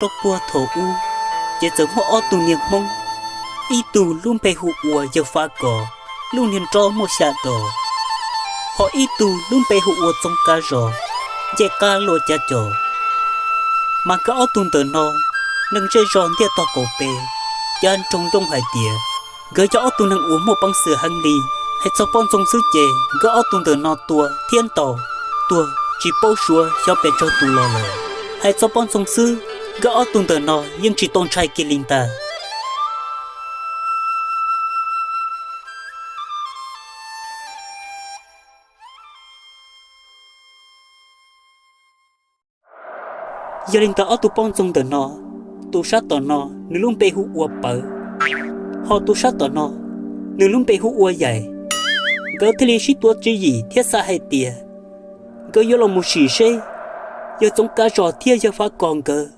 Rau puag thaum ub, ces txawm muaj ob tug niag Hmoob, ib tug lub npe hu ua Yawg Fav Kos, lub niag nrob muaj xya dos, ho ib tug lub npe hu ua Txoov Kav Zos, ncej qab luaj cav cos. Mas nkawd ob tug ntawm no, neeg zej zos ntiaj tog qaum pem, cav nroo ncoo hais tias nkawd yog ob tug neeg uas muaj peev xwm heev li. Hais txog poj ntxoog xwb ces nkawd ob tug ntawm no tua thiab ntaus, tuag tsis paub suav xyov pes tsawg tus los lawm. Hais txog poj ntxoog xwb, nkawd ob tug ntawm no yeej tsis tau ntshai kiag li ntag. Yog li ntawd ob tug poj ntxoog ntawm no, tus sab tom no nws lub npe hu ua Pawv, ho tus sab tom no nws lub npe hu ua Yaim. Nkawd thiaj li sib tuav tswv yim thiab xav hais tias nkawd yuav los mus sim seb Yawg Txoov Kav Zos thiab Yawg Fav Kos nkawd